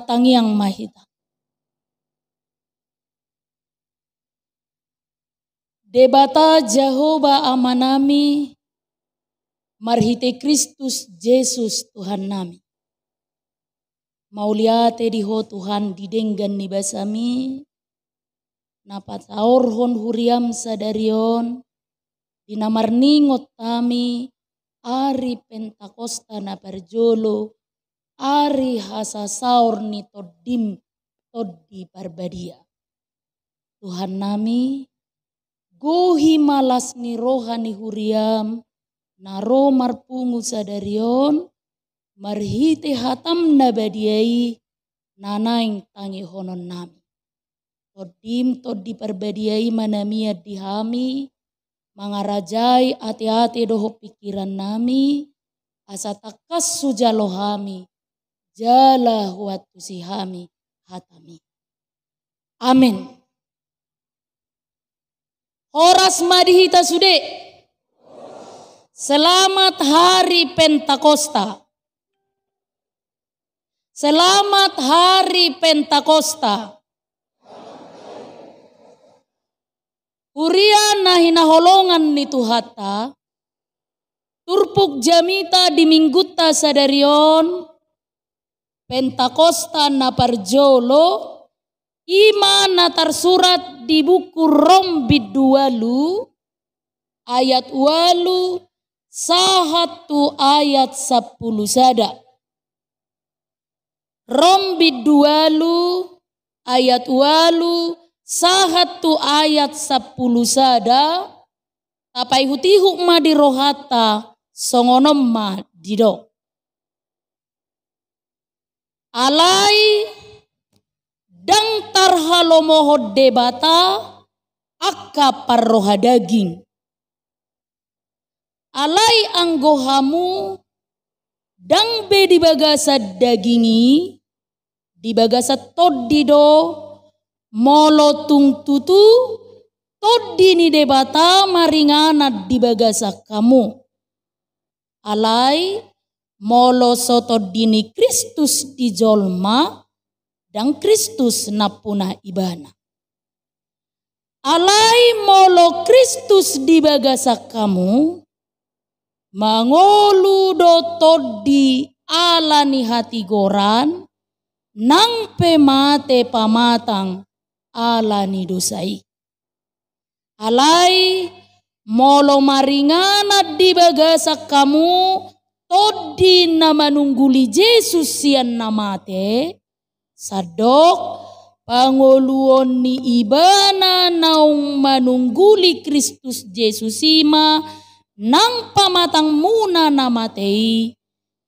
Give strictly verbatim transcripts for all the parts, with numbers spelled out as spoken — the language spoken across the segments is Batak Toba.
Tangiang ma hita. Debata Jahowa Amanami, marhite Kristus Jesus Tuhannami. Mauliate di Ho Tuhan di denggan ni basami, na pasaorhon huriam sadari on, di na marningot hami ari Pentakosta na parjolo, ari hasasaor ni Tondim, Tondi Parbadia. Tuhannami, gohi ma las ni roha ni huriam, na ro marpungu sadari on, marhite hatam na badia i, na naeng tangihononnami. Tondim, Tondi Parbadia i ma na mian di hami, mangarajai ateate dohot pingkirannami, asa tangkas hujalo hami, jala huantusi hami hatami. Amen. Horas ma di hita sude. Selamat Hari Pentakosta. Selamat Hari Pentakosta. Huria na hinaholongan ni Tuhanta, turpuk jamita di Minggunta sadari on, Pentakosta na parjolo, i ma na tarsurat di buku Rom bindu ualu, ayat ualu, sahat tu ayat sampulu sada. Rom bindu ualu, ayat ualu, sahat tu ayat sampulu sada, tapaihut-ihut ma di rohanta, songon on ma didok. Alai ndang tarhalomohon Debata angka parroha daging. Alai anggo hamu ndang be di bagasan daging i, di bagasan tondi do, molo tung tutu Tondi ni Debata maringanan di bagasan hamu. Alai molo so Tondi ni Kristus di jolma, ndang Kristus nampuna ibana. Alai molo Kristus di bagasan hamu, mangolu do tondi ala ni hatigoran, nang pe mate pamatang ala ni dosa i. Alai molo maringanan di bagasan hamu Tondi na manungguli Jesus sian na mate, sandok pangoluon ni ibana naung manungguli Kristus Jesus i ma nang pamatangmuna na mate i,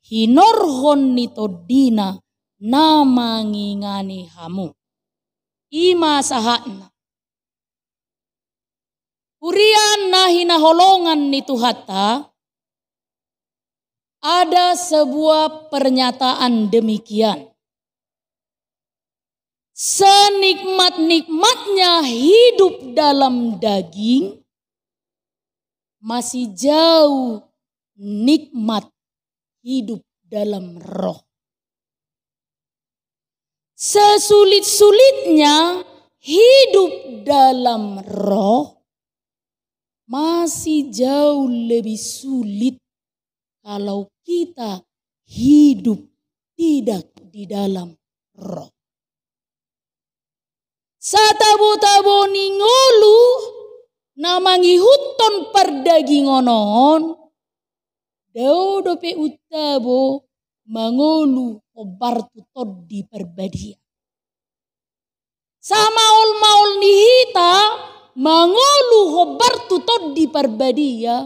hinorhon ni tondina na mangingani hamu. I ma sahatna. Huria na hinaholongan ni Tuhanta, ada sebuah pernyataan demikian. Senikmat-nikmatnya hidup dalam daging, masih jauh nikmat hidup dalam roh. Sesulit-sulitnya hidup dalam roh, masih jauh lebih sulit kalau kita hidup tidak di dalam roh. Satabo-tabo ni ngolu na mangihuthon pardagingon on, dao dope untabo mangolu hombar tu Tondi Parbadia. Samaol-maol ni hita mangolu hombar tu Tondi Parbadia,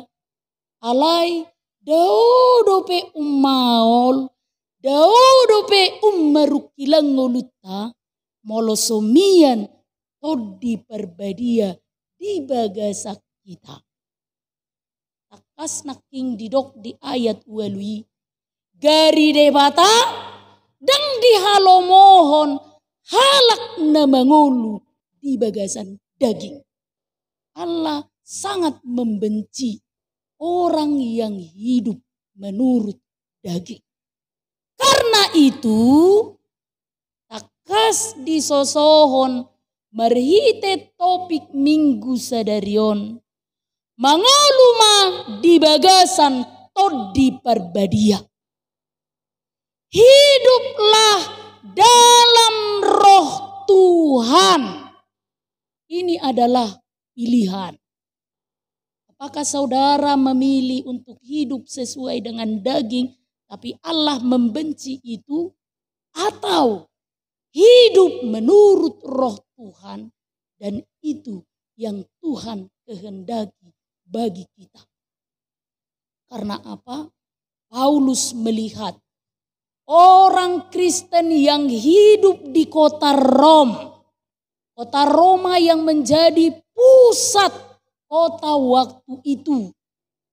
alai dao dope ummaol, dao dope ummarungkil ngolunta, molo so mian Tondi Parbadia di bagasan hita. Tangkas nangkin didok di ayat ualu i, gari Debata ndang dihalomohon halak na mangolu di bagasan daging. Allah sangat membenci orang yang hidup menurut daging. Karena itu, tangkas disosohon marhite topik Minggu sadari on. Mangolu ma di bagasan Tondi Parbadia. Hiduplah dalam Roh Tuhan. Ini adalah pilihan. Apakah saudara memilih untuk hidup sesuai dengan daging, tapi Allah membenci itu, atau hidup menurut Roh Tuhan, dan itu yang Tuhan kehendaki bagi kita? Karena apa? Paulus melihat orang Kristen yang hidup di kota Rom, kota Roma yang menjadi pusat kota waktu itu,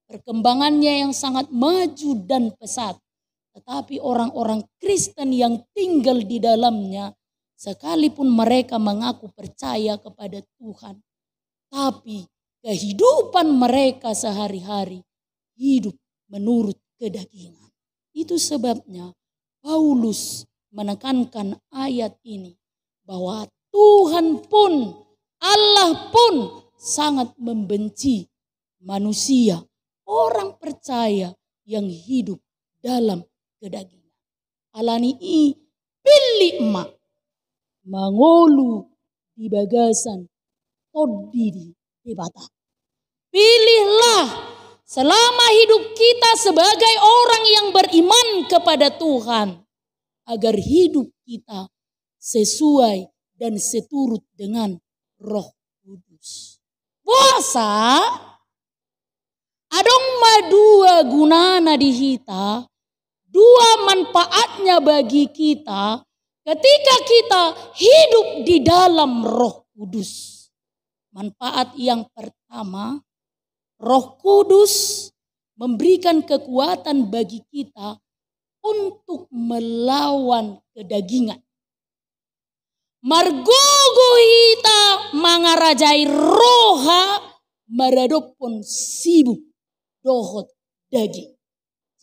perkembangannya yang sangat maju dan pesat. Tetapi orang-orang Kristen yang tinggal di dalamnya, sekalipun mereka mengaku percaya kepada Tuhan, tapi kehidupan mereka sehari-hari hidup menurut kedagingan. Itu sebabnya Paulus menekankan ayat ini, bahwa Tuhan pun, Allah pun sangat membenci manusia, orang percaya yang hidup dalam kedagingan. Alani i, pillit ma mangolu di bagasan Tondi ni Debata. Pilihlah selama hidup kita sebagai orang yang beriman kepada Tuhan, agar hidup kita sesuai dan seturut dengan Roh Kudus. Boasa? Adong ma dua gunana di hita, dua manfaatnya bagi kita ketika kita hidup di dalam Roh Kudus. Manfaat yang pertama, Roh Kudus memberikan kekuatan bagi kita untuk melawan kedagingan. Margogo hita mangarajai roha maradophon sibuk dohot daging.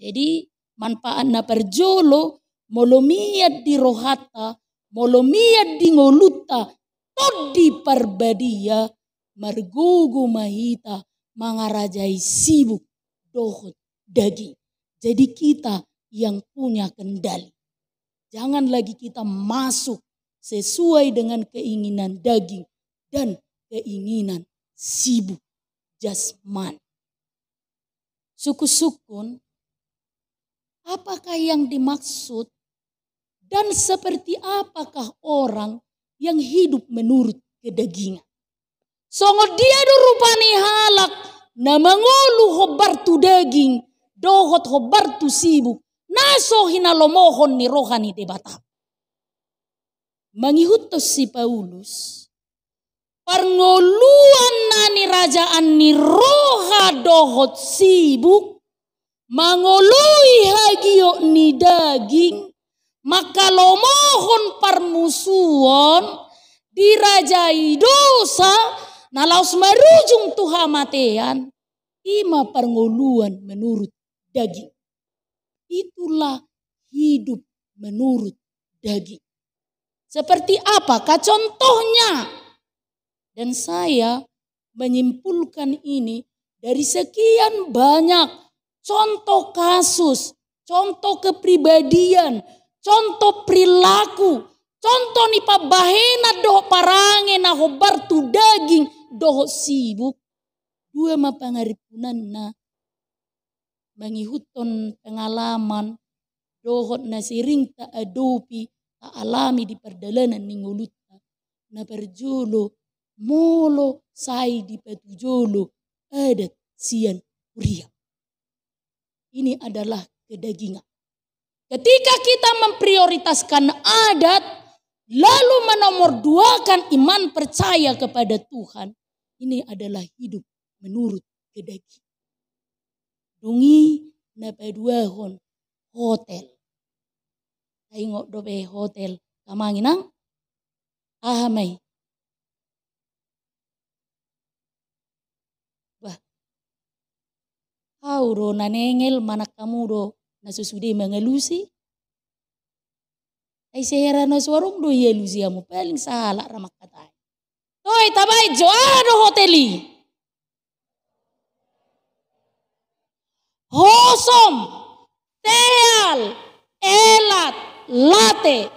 Jadi, manfaat na parjolo, molo mian di rohanta, molo mian di ngolunta Tondi Parbadia, margogo ma hita mangarajai sibuk dohot daging. Jadi, kita yang punya kendali. Jangan lagi kita masuk sesuai dengan keinginan daging dan keinginan sibuk jasmani. Sungkun-sungkun, apakah yang dimaksud dan seperti apakah orang yang hidup menurut kedagingan? Songon dia do rupa ni halak na mangolu hombar tu daging dohot hombar tu sibuk, na so hinalomohon ni roha ni Debata? Mangihuthon si Paulus, parngoluan na nirajaan ni roha dohot sibuk, mangoloi hagiot ni daging, manghalomohon parmusuon, dirajai dosa, na laos marujung tu hamatean, i ma parngoluan menurut daging. Itulah hidup menurut daging. Seperti apakah contohnya? Dan saya menyimpulkan ini dari sekian banyak contoh kasus, contoh kepribadian, contoh perilaku, contoh ni pambahenan dohot parange na hombar tu daging dohot sibuk. Dua ma pangarimpunanna, mangihuthon pengalaman dohot na sering taadopi, taalami di pardalanan ni ngolunta. Na parjolo, molo sai dipatujolo adat sian huria. Ini adalah kedagingan. Ketika kita memprioritaskan adat, lalu menomorduakan iman percaya kepada Tuhan, ini adalah hidup menurut kedagingan. Dung i na paduahon hotel. Taingot dope hotel, amang inang? Aha ma i? Bah, hau do na nengel, manang hamu do na so sude mangalusi? Ai sehera na so adong do i alusi hamu, paling sahalak ra mangkatai. Toe tabaen jo, aha do hotel i? Hosom, teal, elat, late.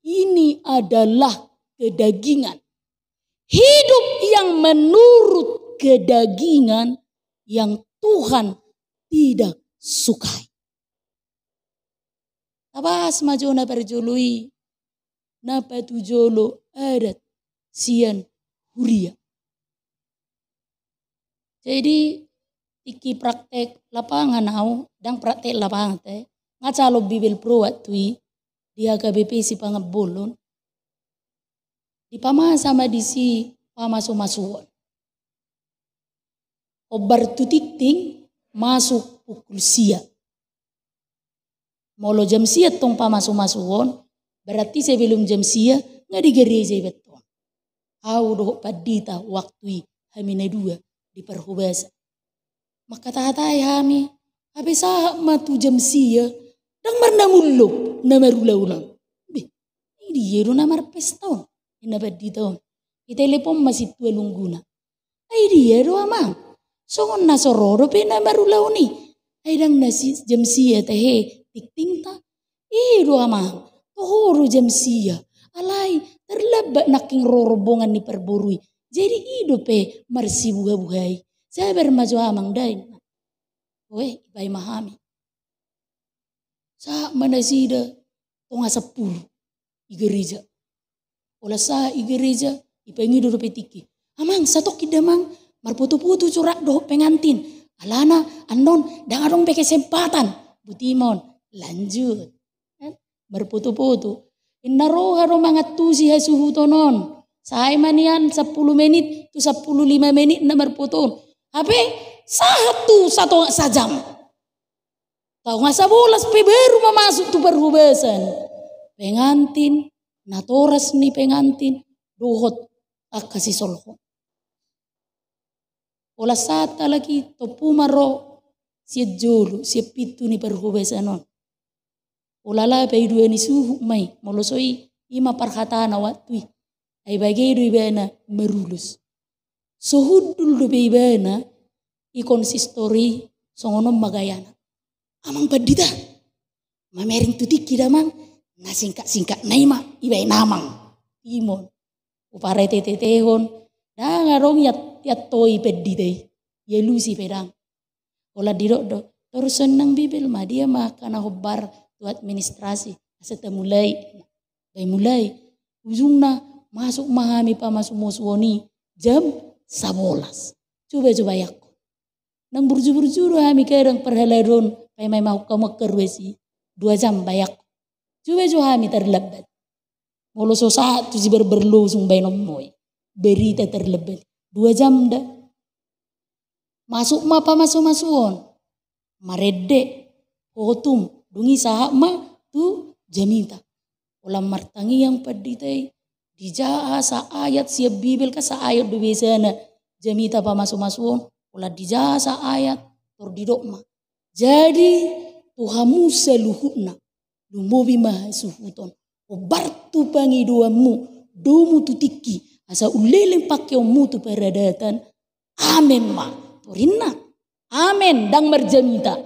Ini adalah kedagingan. Hidup yang menurut kedagingan yang Tuhan tidak sukai. Tabahas ma jo na parjolo i, na patujolo adat sian huria. Jadi, tingki praktek lapangan au, ndang praktek lapangan te, nga calon Bibelvrouw waktu i, di H K B P Sipangan Bolon, dipamasa ma disi pamasumasuon. Hombar tu tingting masuk pukul sia. Molo jam sia tong pamasumasuon, berarti sebelum jam sia nga di gereja iba tong. Au dohot pandita waktu i hami na dua di parhobasan. Mangkatahatai hami, hape sahat ma tu jam sia, ndang marnamullop na marulaon on. Beh, i dia do na marpesta on, ninna pandita on. Ditelepon ma sintua lungguna. Ai dia do amang? Songon na so ro dope na marulaon i. Ai ndang na si-, jam sia tahe tingtingta. I do amang, toho do jam sia. Alai tarlambat nangkin ro rombongan ni parboru i. Jadi i dope marsibuhabuha i. Sabar ma jo amang da, ninna. Oe, dibaen ma hami. Sahat ma nasida tonga sampulu i gereja. Holan sahat i gereja, dipangido dope tingki. Amang, satongkin damang, marpoto-poto jo rap dohot pengantin. Alana annon ndang adong be kesempatan. Buti ma on, lanjut. Kan? Marpoto-poto. Inna roha do mangantusi hasuhuton on. Sae ma nian sampulu menit tu sampulu lima menit na marpoto on. Hape sahat tu satonga sajam. Tonga sabolas pe baru ma masuk tu parhobasan. Pengantin, natoras ni pengantin, dohot angka sisolhot. Holan sahat halak i, tompu ma ro sian jolo, sian pintu ni parhobasan on. Holan laho paidua ni suhut ma i, molo so i, i ma parhatana waktu i. Ai bage do ibana marulos. So hundul dope ibana, i konsistori songon on ma gayana. Amang pandita, mamereng tu tingki damang, na singkat-singkatna i ma, dibaen amang. Timon. Huparetetetehon, ndang adong iat-, iantoi pandita i. Dialusi pe ndang. Holan didok do, torus sonang Bibel ma, dia ma angka na hombar tu administrasi, asa tamulai. Baen mulai. Ujungna, masuk ma hami pamasumasuon i jam sabolas. Coba jo bayangkon. Ndang burju-burju do hami kadang parhalado on, paima-imahon hamu angka ruas i. Dua jam bayangkon. Coba jo hami tarlambat. Molo so sahat tu sibarbar losung baenonmu i. Berita tarlambat. Dua jam da. Masuk ma pamasumasuon. Marende. Hotum. Dung i sahat ma tu jamita. Holan martangiang pandita i. Dijaha saayat sian Bibel, kan saayat do biasana jamita pamasumasuon. Holan dijaha saayat, tor didok ma. Jadi, tu hamu saluhutna, lumobi ma hasuhuton. Hombar tu pangidoanmu, domu tu tingki, asa umleleng pangkeonmu tu paradatan. Amen ma. Torinna. Amen, ndang marjamita.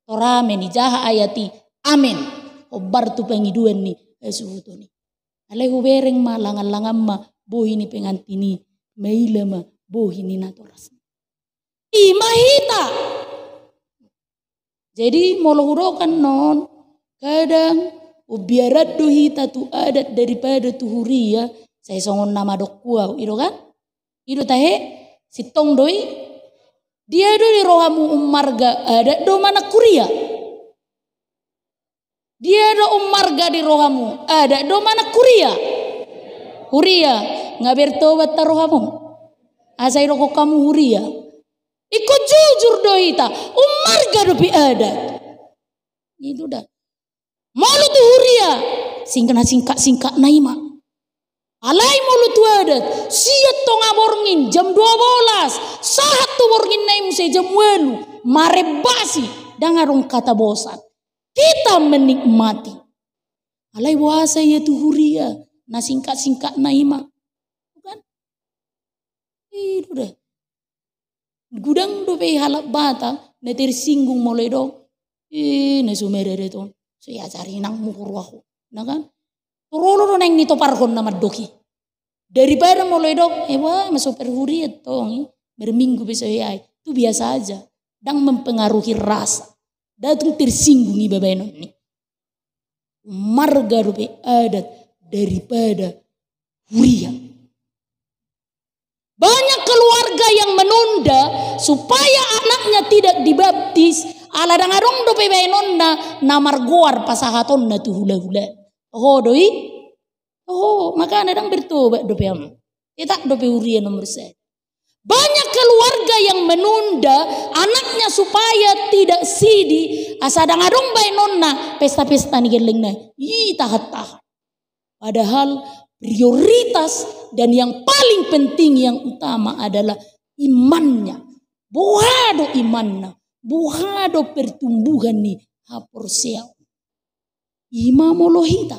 Tor amen, dijaha ayat i. Amen. Hombar tu pangidoan ni hasuhuton i. Alai hubereng ma, langan-langan ma bohi ni pengantin i, maila ma bohi ni natorasna. I ma hita. Jadi, molo hudok annon, kadang umbiaran do hita tu adat daripada tu huria, sai songon na madok hu au, i do kan? I do tahe, sintong do i. Dia do di rohamu, ummarga adat do manang huria? Dia do ummarga di rohamu, adat do manang huria? Huria. Nga bertobat ta rohamu? Asa idokkon hamu huria. Ingkon jujur do hita, ummarga dope adat. I do da. Molo tu huria, sing-, na singkat-singkatna i ma. Alai molo tu adat, sian tonga borngin jam dua bolas, sahat tu borngin na i muse jam ualu, marembasi, ndang adong kata bosan. Kita menikmati. Alai boasa ia tu huria, na singkat-singkatna i ma. Kan? I do da. Godang dope halak Batak na tersinggung molo didok, "Eh, na so maradat on, so diajari inangmu huroa ho." Nah kan? Torolo do naeng nitoparhon na mandok i. Daripada molo didok, "Eh, bah, ma so parhuria tong i, marminggu pe so hea i." Itu biasa aja. Ndang mempengaruhi rasa. Ndang tung tersinggung iba bahenonna i. Marga dope adat daripada huria. Banyak keluarga yang menunda supaya anaknya tidak dibaptis, ala ndang adong dope bahenonna na margoar pasahatonna tu hulahula. Toho do i? Toho, makana ndang bertobat dope hamu. Tetap dope huria nomor sada. Banyak keluarga yang menunda anaknya supaya tidak sidi, asa ndang adong bahenonna pesta-pesta ni gellengna. I tahan-tahan. Padahal prioritas dan yang paling penting, yang utama adalah imannya. Boha do imanna, boha do pertumbuhan ni haporseaon. I ma molo hita.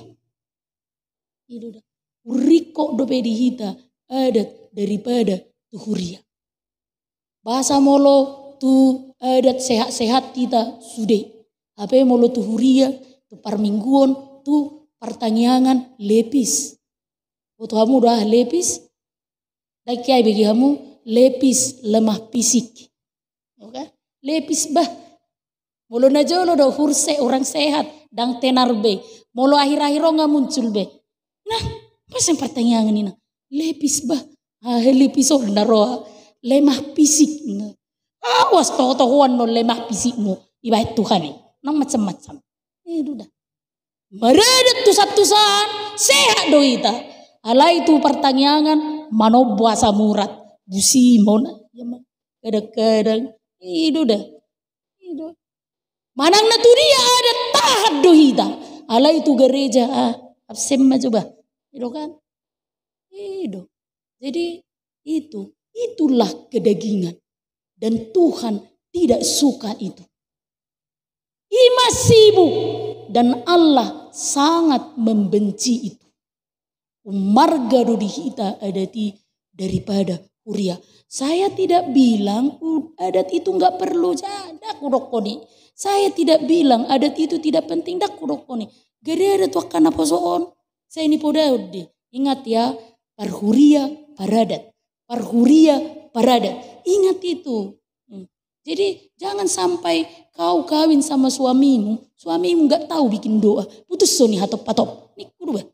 I do da. Ringkot dope di hita adat daripada tu huria. Boasa molo tu adat sehat-sehat hita sude. Hape molo tu huria, tu parmingguon, tu partangiangan, lepis. Boto hamu do aha lepis? Ndang hea dibege hamu, lepis lemah fisik. Oke? Lepis bah. Molo na jolo do hurse orang sehat, ndang tenar be. Molo akhir-akhir on nga muncul be. Nah, pas yang partangiangan ina. Lepis bah. Ah, lepis on na roa. Lemah fisik. Awas toho-tohoan non lemah fisikmu. Dibahen Tuhan i. Nang macam-macam. Eh, do da. Maradat tusan-tusan, sehat do hita. Alai tu partangiangan, manombo asam urat. Busi mona. Kadang-kadang. I do da. I do. Manang na tu dia adat tahan do hita. Alai tu gareja, ah, absen ma jo bah. I do kan? I do. Jadi itu, itulah kedagingan. Dan Tuhan tidak suka itu. I ma sibuk dan Allah sangat membenci itu. Marga do di hita adat i daripada huria. Saya tidak bilang u-, adat itu nggak perlu, ja-, ndang hudokkon i. Saya tidak bilang adat itu tidak penting, ndang hudokkon i. Gari adat tu angka naposo on. Sai nipodahon do i. Ingat ya, parhuria, paradat. Parhuria, paradat. Ingat itu. Hmm. Jadi, jangan sampai kau kawin sama suamimu, suamimu nggak tahu bikin doa. Putus so ni hatop-hatop. Ni, udah bah.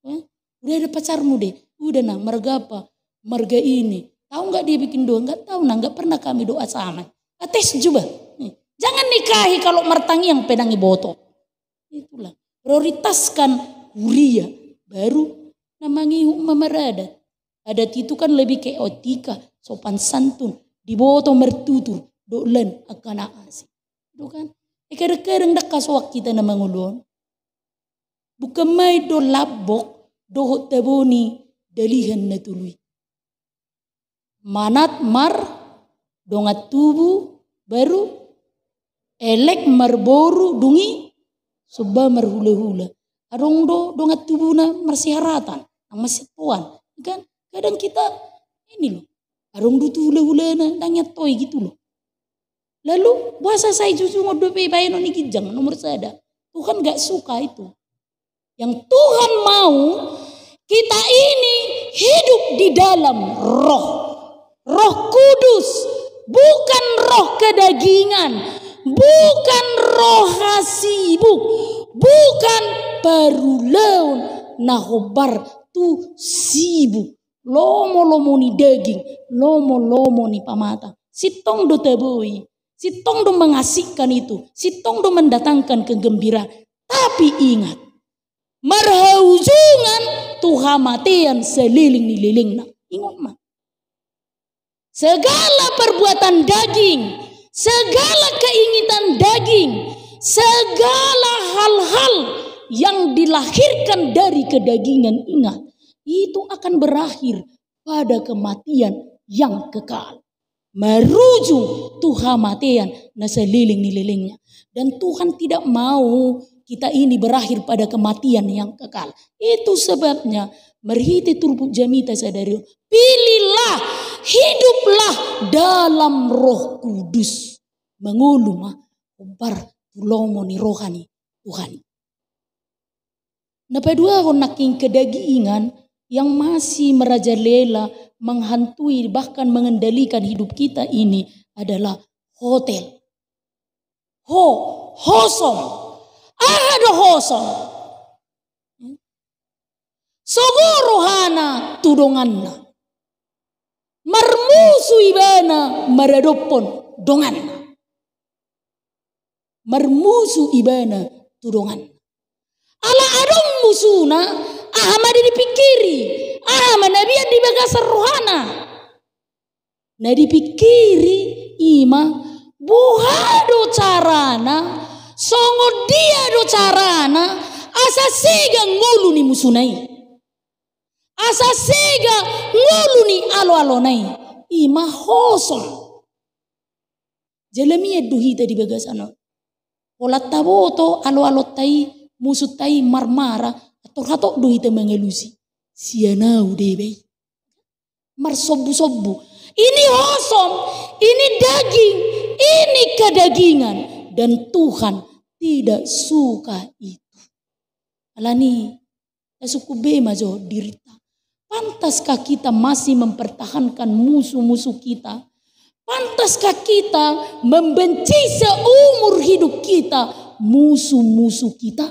Eh? Udah ada pacarmu deh. Udah nah, marga apa? Marga ini. Tahu nggak dia bikin doa? Nggak tahu nah, nggak pernah kami doa sama. Ates juga. Nih. Jangan nikahi kalau martangiang pe ndang diboto. Itulah. Prioritaskan huria. Baru na mangihut ma maradat. Adat itu kan lebih ke etika, sopan santun, diboto martutur, dohot lan angka na asing. Itu kan. Eh, kadang-kadang ndang kasoak hita na mangolu on. Bukan main do lambok, dohot tabo ni dalihan na tolu i. Manat mar dongan tubu, baru elek marboru, dung i somba marhulahula. Adong do dongan tubuna marsiharatan, nang marsintuan. Kan? Kadang kita ini loh. Adong do tu hulahulana, ndang nian toe gitu loh. Lalu, boasa sai jujungon dope bahenon ni ginjang, nomor sada. Tuhan nggak suka itu. Yang Tuhan mau, kita ini hidup di dalam Roh. Roh Kudus, bukan roh kedagingan, bukan roh hasibuk, bukan parulaon na hombar tu sibuk. Lomo-lomo ni daging, lomo-lomo ni pamata. Sintong do tabo i, sintong do mengasihkan itu, sintong do mendatangkan kegembiraan. Tapi ingat, marhaujungan tu hamatean saleleng ni lelengna. Ingot ma. Segala perbuatan daging, segala keinginan daging, segala hal-hal yang dilahirkan dari kedagingan, ingat, itu akan berakhir pada kematian yang kekal. Marujung tu hamatean na saleleng ni lelengna. Dan Tuhan tidak mau kita ini berakhir pada kematian yang kekal. Itu sebabnya, marhite turpuk jamita sadari on, pilihlah, hiduplah dalam Roh Kudus. Mangolu ma hombar tu lomo ni roha ni Tuhan. Na paduahon, nangkin kedagingan yang masih merajalela, menghantui, bahkan mengendalikan hidup kita ini adalah hotel. Ho, hosom. Aha do hosom? Sogo rohana tu donganna. Marmusu ibana maradophon donganna. Marmusu ibana tu donganna. Ala adong musuna, aha ma na dipingkiri, aha ma na mian di bagasan rohana? Na dipingkiri i ma, boha do carana, songon dia do carana, asa sega ngolu ni musuna i. Asa sega ngolu ni aloalona i. I ma hosom. Jala mian do hita di bagasan on. Holan taboto aloalonta i, musunta i marmara, hatop-hatop do hita mangalusi. Sian ahu deba i. Marsombusombu. Ini hosom, ini daging, ini kedagingan. Dan Tuhan tidak suka itu. Alani, tasungkun be ma jo dirinta. Pantaskah kita masih mempertahankan musuh-musuh kita? Pantaskah kita membenci seumur hidup kita musuh-musuh kita?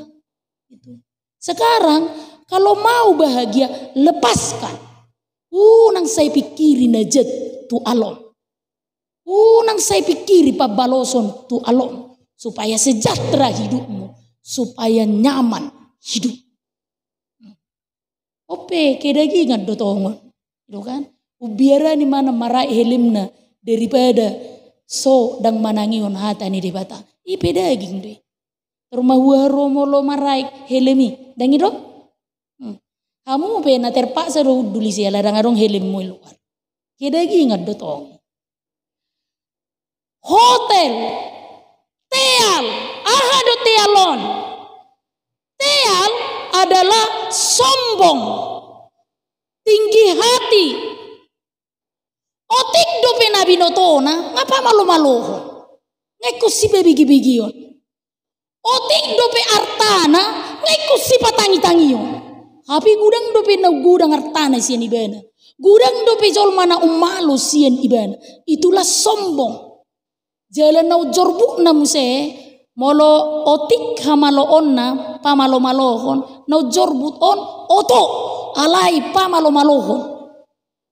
Itu. Sekarang, kalau mau bahagia, lepaskan. Unang sai pingkiri na jat tu alom. Unang sai pingkiri pambaloson tu alom. Supaya sejahtera hidupmu. Supaya nyaman hidup. Ope, kedagingan do tongon. Itu kan? Umbiarani ma na maraek helmna daripada so ndang manangihon hata ni Debata. I pe daging do i. Tor mahua ro molo maraek helm i, ndang i do? Hmm. Hamu pe na terpaksa do hundul i, siala ndang adong helmmu i luar. Kedagingan do tong. Hotel, teal, aha do teal on? Teal adalah sombong, tinggi hati. Otik dope na binotona, nga pamalomalohon. Nga ingkon sipabegibegihon. Otik dope artana, nga ingkon sipatangitangion. Hape godang dope na godang artana sian ibana. Godang dope jolma na ummalo sian ibana. Itulah sombong. Jala na unjorbutna muse, molo otik hamaloonna, pamalomalohon, na unjorbut on oto, alai pamalomalohon.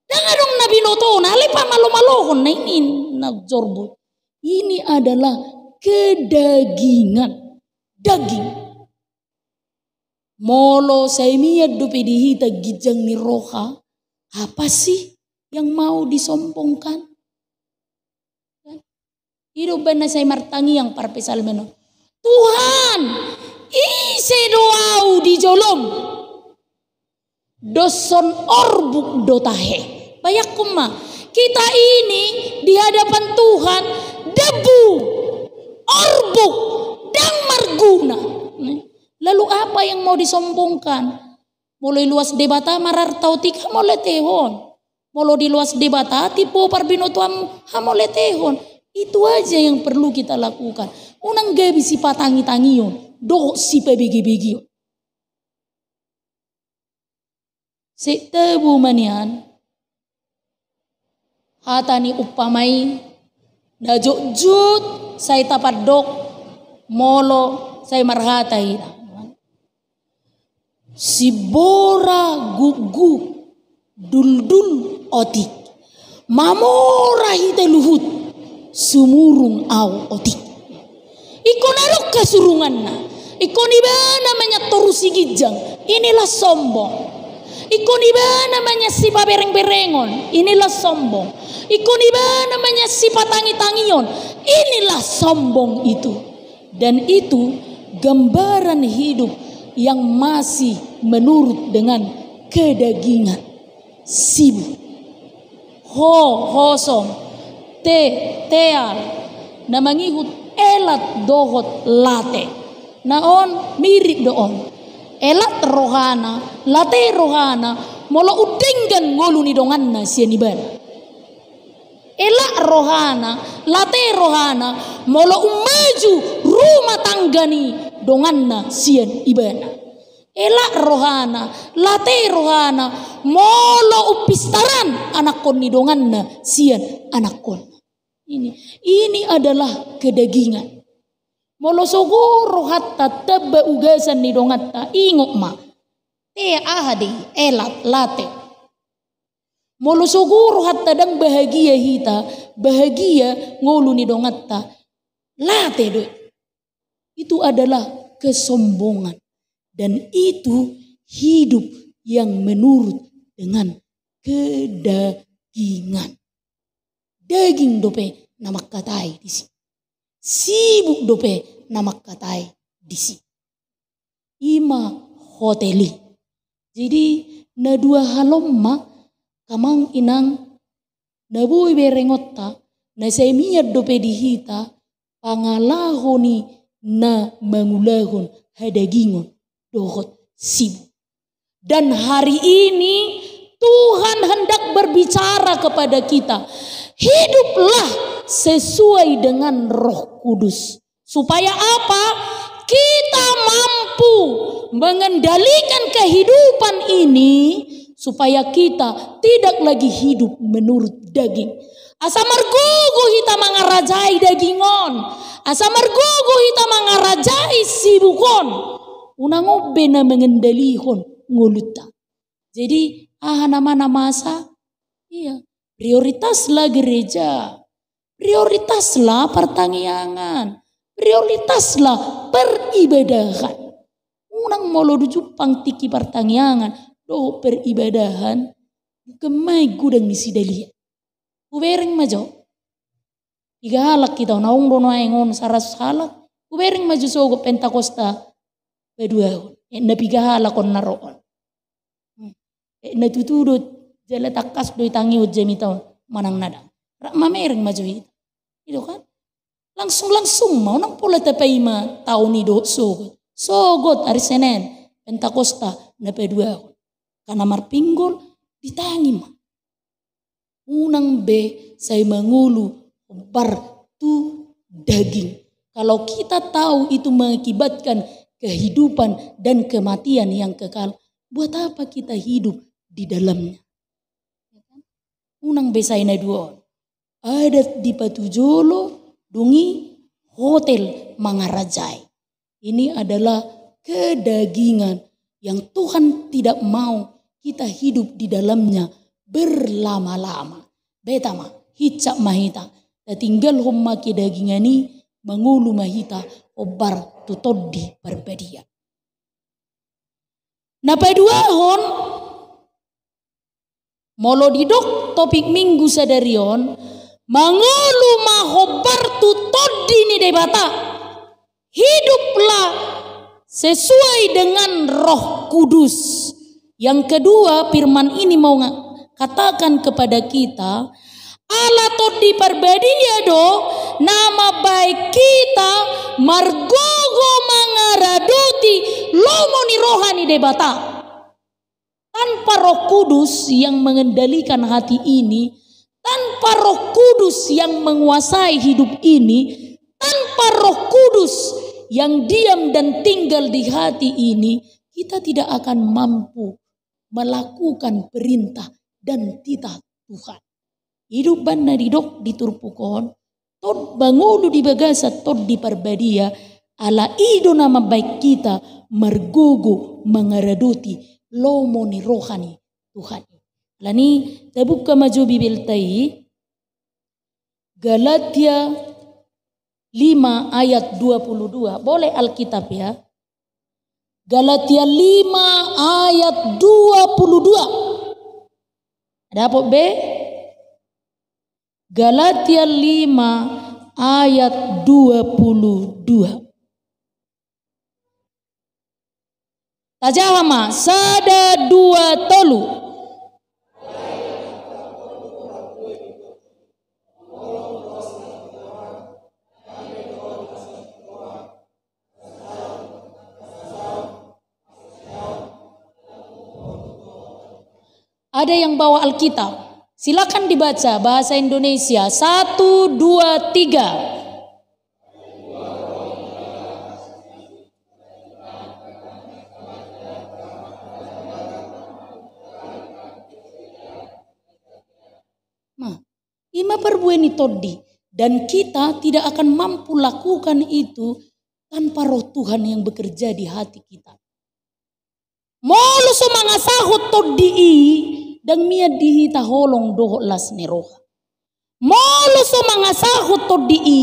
Ndang adong na binotona, alai pamalomalohon, na ini na unjorbut. Ini adalah kedagingan, daging. Molo sai mian dope di hita ginjang ni roha, apa sih yang mau disombongkan? I do umbahen na sai martangiang parpsalmen on. Tuhan, ise do ahu di jolom? Dos son orbuk do tahe. Bayangkon ma, kita ini di hadapan Tuhan debu, orbuk, ndang marguna. Lalu apa yang mau disombongkan? Molo iluas Debata mararta otik, hamoletehon. Molo diloas Debata timbo parbinotoanmu, hamoletehon. Itu aja yang perlu kita lakukan. Unang gabe sipatangitangion dohot sipabegebegeon. Sai tabo ma nian hata ni umpama i, na jotjot sai tapandok molo sai marhata hita. Simbora gukguk duldul otik. Mamora hita luhut sumurung au otik. Ingkon adong hasurunganna. Ingkon ibana manyator siginjang. Inilah sombong. Ingkon ibana manyasipaberengberengon. Inilah sombong. Ingkon ibana manyasipatangitangion. Inilah sombong itu. Dan itu gambaran hidup yang masih menurut dengan kedagingan. Sibuk. Ho, hosom. Te, teal. Na mangihut elat dohot late. Na on mirip do on. Elat rohana, late rohana, molo undenggan ngolu ni donganna sian ibana. Elat rohana, late rohana, molo ummaju rumah tangga ni donganna sian ibana. Elat rohana, late rohana, molo umpistaran anakkon ni donganna sian anakkonna. Ini, ini adalah kedagingan. Molo sogo rohanta tamba ugasan ni donganta, ingot ma. Te aha dei, elat, late. Molo sogo rohanta ndang bahagia hita, bahagia ngolu ni donganta, late do i. Itu adalah kesombongan. Dan itu hidup yang menurut dengan kedagingan. Daging dope na mangkatai disi. Sibuk dope na mangkatai disi. Ima hotel i. Jadi, na dua hal on ma, amang inang, na boi berengonta, na sai mian dope di hita, pangalaho ni na mangulahon hadagingon dohot sibuk. Dan hari ini Tuhan hendak berbicara kepada kita. Hiduplah sesuai dengan Roh Kudus. Supaya apa? Kita mampu mengendalikan kehidupan ini, supaya kita tidak lagi hidup menurut daging. Asa margogo hita mangarajai daging on. Asa margogo hita mangarajai sibuk on. Unang on be na mengendalihon ngolunta. Jadi, aha nama na masa? Iya, prioritaslah gereja. Prioritaslah partangiangan. Prioritaslah peribadahan. Unang molo dung jumpang tingki partangiangan dohot peribadahan, bukan main gudang ni sidalian. Hubereng ma jo. Piga halak hita on, naung do nuaeng on saratus halak. Hubereng ma jo sogot Pentakosta paduahon. Eh, na piga halak on na ro on. Hmm. Eh, na tutu do jala tangkas do i tangihon jamita on manang na ndang. Rap mamereng ma jo hita. I do kan? Langsung-langsung ma, unang pola tapaima taon i dohot sogot. Sogot ari Senen, Pentakosta na paduahon. Angka na marpinggol, ditangi ma. Unang be sai mangolu hombar tu daging. Kalau kita tahu itu mengakibatkan kehidupan dan kematian yang kekal, buat apa kita hidup di dalamnya? Unang be sai na dua on. Adat dipatujolo, dung i hotel mangarajai. Ini adalah kedagingan yang Tuhan tidak mau kita hidup di dalamnya berlama-lama. Beta ma, hinsat ma hita, tatinggalhon ma kedagingan i, mangolu ma hita hombar tu Tondi Parbadia. Na paduahon, molo didok topik Minggu sadari on, mangolu ma hombar tu Tondi ni Debata. Hiduplah sesuai dengan Roh Kudus. Yang kedua, firman ini mau nga-, katakan kepada kita, ala Tondi Parbadia do na mambaen hita margogo mangaradoti lomo ni roha ni Debata. Tanpa Roh Kudus yang mengendalikan hati ini, tanpa Roh Kudus yang menguasai hidup ini, tanpa Roh Kudus yang diam dan tinggal di hati ini, kita tidak akan mampu melakukan perintah dan titah Tuhan. I do umbahen na didok di turpuk on, Tondi, mangolu di bagasan Tondi Parbadia, ala i do na mambaen hita margogo mangaradoti lomo ni roha ni Tuhan i. Alani, tabuka ma jo Bibelta i, Galatia lima ayat dua puluh dua. Boleh Alkitab ya. Galatia lima ayat dua puluh dua. Dapot be? Galatia lima ayat dua puluh dua. Tajaha ma, sada, dua, tolu. Ada yang bawa Alkitab? Silakan dibaca bahasa Indonesia. Satu, dua, tiga. Nah, i ma parbue ni tondi, dan kita tidak akan mampu lakukan itu tanpa Roh Tuhan yang bekerja di hati kita. Molo so mangasahon tondi i, ndang mian di hita holong dohot las ni roha. Molo so mangasahon tondi i,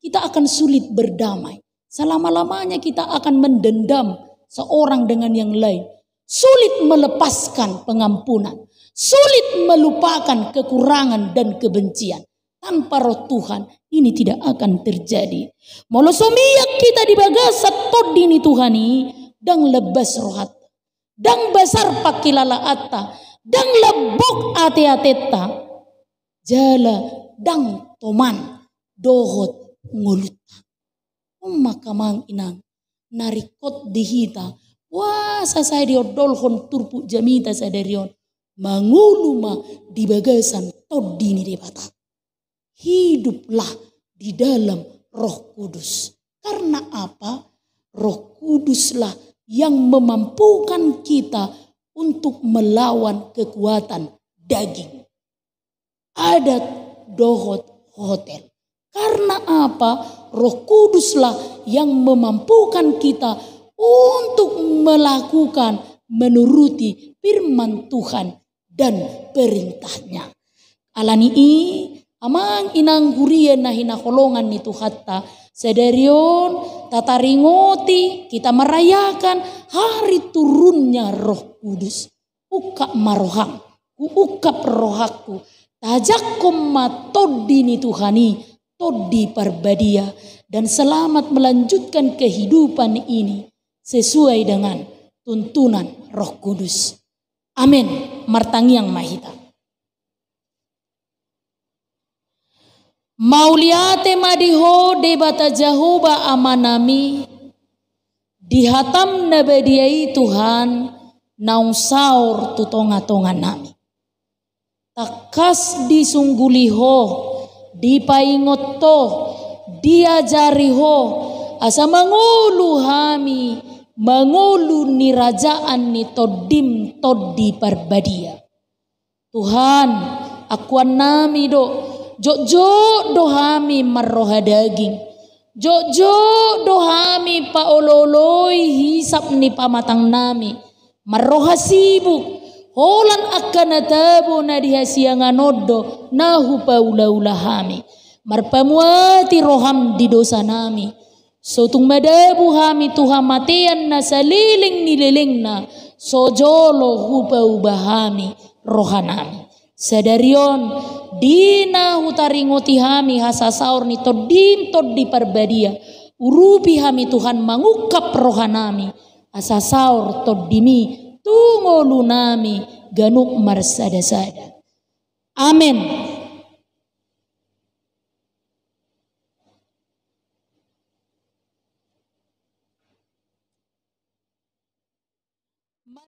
kita akan sulit berdamai. Selama-lamanya kita akan mendendam seorang dengan yang lain. Sulit melepaskan pengampunan. Sulit melupakan kekurangan dan kebencian. Tanpa Roh Tuhan, ini tidak akan terjadi. Molo so mian hita di bagasan tondi ni Tuhan i, ndang lebas rohanta, ndang basar pangkilalaanta, ndang lambok ate-atenta, jala ndang toman dohot ngolunta. On ma, amang inang, na ringkot di hita, boasa sai diondolhon turpuk jamita sadari on, mangolu ma di bagasan tondi ni Debata. Hiduplah di dalam Roh Kudus. Karena apa? Roh Kuduslah yang memampukan kita untuk melawan kekuatan daging, adat dohot hotel. Karena apa? Roh Kuduslah yang memampukan kita untuk melakukan, menuruti firman Tuhan dan perintahnya. Alani i, amang inang huria na hinaholongan ni Tuhanta, sadari on tataringoti, kita merayakan hari turunnya Roh Kudus. Ungkap ma roham, huungkap rohangku, tajangkon ma tondi ni Tuhan i, Tondi Parbadia, dan selamat melanjutkan kehidupan ini sesuai dengan tuntunan Roh Kudus. Amen. Martangiang ma hita. Mauliate ma di Ho Debata Jahowa Amanami, di hataM na badia i Tuhan, naung saor tu tonga-tonganami. Tangkas disungguli Ho, dipaingot Ho, diajari Ho, asa mangolu hami mangolu ni arajaan ni TondiM Tondi Parbadia. Tuhan, akuannami do, jotjot do hami marroha daging, jotjot do hami paolo-oloi hisap ni pamatangnami, marroha sibuk, holan angka na tabo na di hasiangan on do na hupaula-ula hami. Marpamuati rohaM di dosanami. So tung madabu hami tu hamatean na saleleng ni lelengna, so jolo hupauba hami rohanami. Sadari on, di na hutaringoti hami hasasaor ni TondiM Tondi Parbadia, urupi hami Tuhan mangungkap rohanami, asa saor TondiMi tu ngolunami ganup marsada-sada. Amen.